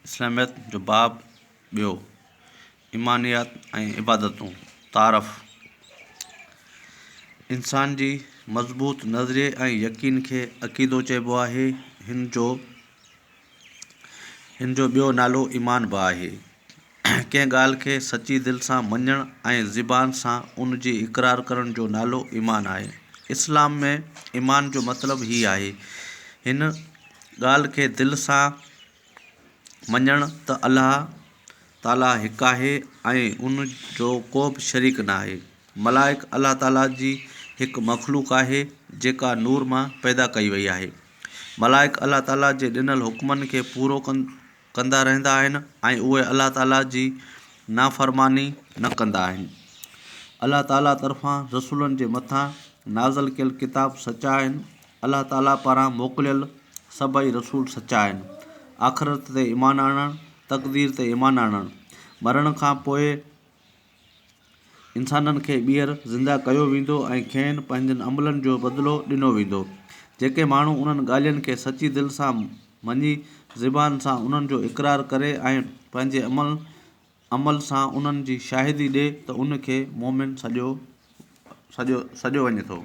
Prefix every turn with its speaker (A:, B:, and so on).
A: اسلاميت جو باب ٻيو، ايمانيات ۽ عبادتون، تعارف، انسان جي مضبوط نظريي ۽ يقين کي عقيدو چئبو آهي. هن جو هن جو ٻيو نالو ايمان به آهي. ڪنهن ڳالهه کي سچي دل سان مڃڻ ۽ زبان سان ان جي اقرار ڪرڻ جو نالو ايمان آهي. اسلام ۾ ايمان جو مطلب هي آهي، هن ڳالهه کي دل سان مڃڻ ته الله تعاليٰ هڪ آهي ۽ ان جو ڪو به شريڪ نه آهي. ملائڪ الله تعاليٰ جي هڪ مخلوق آهي جيڪا نور مان پيدا ڪئي وئي آهي. ملائڪ الله تعاليٰ جي ڏنل حڪمن کي پورو ڪندا رهندا آهن ۽ اهي الله تعاليٰ جي نافرماني نه ڪندا آهن. الله تعاليٰ طرفان رسولن جي مٿان نازل ڪيل ڪتاب سچا آهن. الله تعاليٰ پاران موڪليل سڀئي رسول سچا آهن. آخرت تي ايمان آڻڻ، تقدير تي ايمان آڻڻ، مرڻ کان پوء انسانن کي ٻيهر زنده ڪيو ويندو ۽ کين پنهنجن عملن جو بدلو ڏنو ويندو. جيڪي ماڻهو انهن ڳالهين کي سچي دل سان مڃي، زبان سان انهن جو اقرار ڪري ۽ پنهنجي عمل عمل سان انهن جي شاهدي ڏي ته ان کي مؤمن سڏيو سڏيو سڏيو وڃي ٿو.